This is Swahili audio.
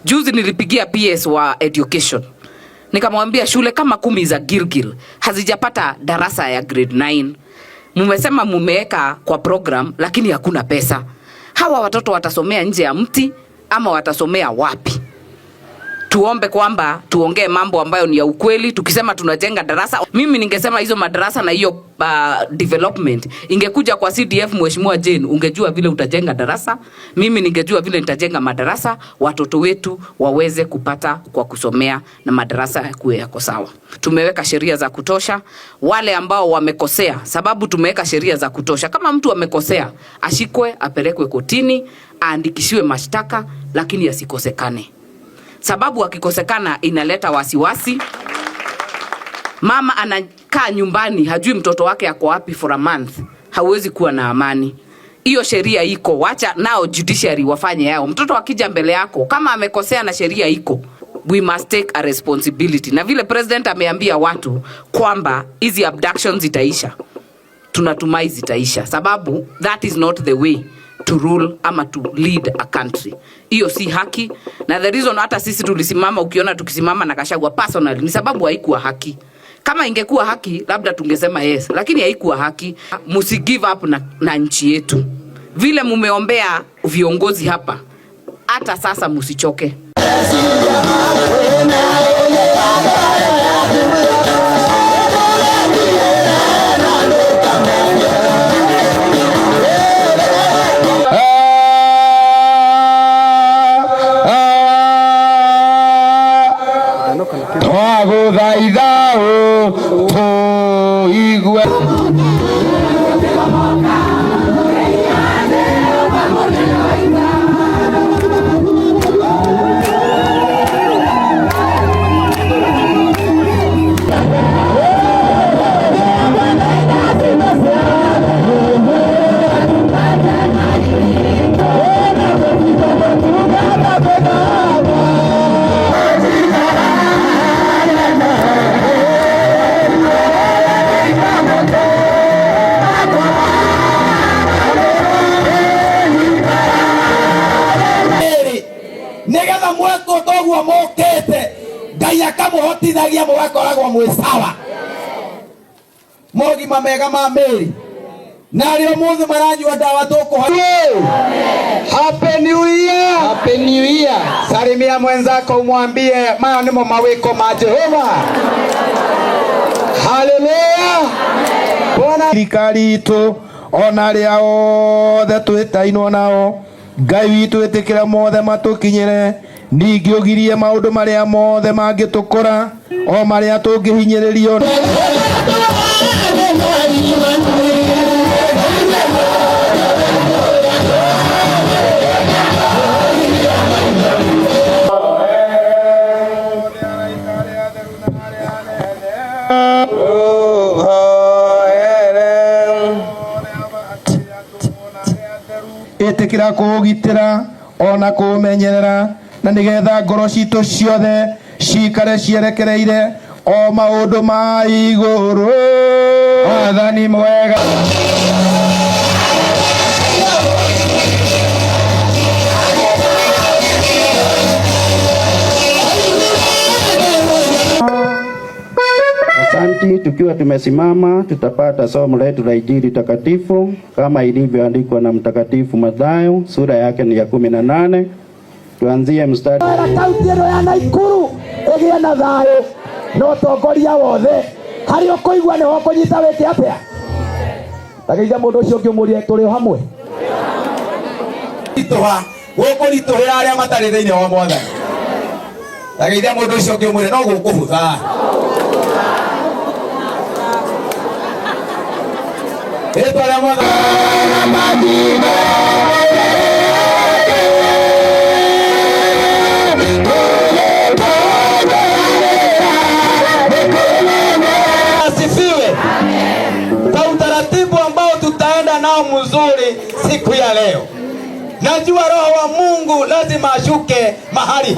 Juzi nilipigia PS wa education, nikamwambia shule kama 10 za Gilgil hazijapata darasa ya grade 9. Mumesema mumeweka kwa program, lakini hakuna pesa. Hawa watoto watasomea nje ya mti ama watasomea wapi? Tuombe kwamba tuongee mambo ambayo ni ya ukweli. Tukisema tunajenga darasa, mimi ningesema hizo madarasa na hiyo development ingekuja kwa CDF. Mheshimiwa Jane, ungejua vile utajenga darasa, mimi ningejua vile nitajenga madarasa, watoto wetu waweze kupata kwa kusomea na madarasa yakuwe yako sawa. Tumeweka sheria za kutosha. Wale ambao wamekosea, sababu tumeweka sheria za kutosha. Kama mtu amekosea, ashikwe, apelekwe kotini, aandikishiwe mashtaka, lakini asikosekane, sababu akikosekana inaleta wasiwasi. Mama anakaa nyumbani hajui mtoto wake ako wapi for a month, hauwezi kuwa na amani. Hiyo sheria iko, wacha nao judiciary wafanye yao. Mtoto akija mbele yako kama amekosea na sheria iko, we must take a responsibility. Na vile president ameambia watu kwamba hizi abductions zitaisha, tunatumai zitaisha, sababu that is not the way to rule ama to lead a country. Hiyo si haki, na the reason hata sisi tulisimama, ukiona tukisimama na Gachagua personally, ni sababu haikuwa haki. Kama ingekuwa haki, labda tungesema yes, lakini haikuwa haki. Musi give up na nchi yetu. Vile mumeombea viongozi hapa, hata sasa musichoke. Twagũthaitha tũigue. Nigetha mwekwo toguo mukite, Ngai akamuhotithagia mugakoragwo mwi sawa, mogima mega ma mĩĩrĩ na arĩa ũmũthĩ maranyua ndawa tũkũha. Happy New Year! Happy New Year. Salimia mwenzako umwambie mayo nimo mawiko ma Jehova. Haleluya! Bwana thirikari itũ ona arĩa othe twĩtainwo nao, Ngai witũ, ĩtĩkĩra mothe matũkinyĩre, ningĩ ũgirie maũndũ marĩa mothe mangĩtũkora o marĩa tũngĩhinyĩrĩrio. Ĩtĩkĩra kũũgitĩra ona kũũmenyerera, na nĩgetha ngoro citũ ciothe cikare cierekereire o maũndũ ma igũrũ. Mwathani mwega. Asanti, tukiwa tumesimama tutapata somo letu la Injili takatifu kama ilivyoandikwa na Mtakatifu Mathayo, sura yake ni ya 18. Tuanzie mstari Kaunti ĩno ya Naikuru ĩgĩe na thayũ na ũtongoria wothe, harĩa ũkũigua nĩho ũkũnyita wĩke atĩa. Tageithia mũndũ ũcio ũngĩ ũmũrie tũrĩ o hamwe. Ritũha gũkũritũhĩra arĩa matarĩ thĩinĩ wa Mwathani. Tageithia mũndũ ũcio ũngĩ ũmwĩre no gũkũhũtha. Rĩtwa rĩa Mwathani. Asifiwe. Kwa utaratibu ambao tutaenda nao mzuri siku ya leo, najua Roho wa Mungu lazima ashuke mahali hapa.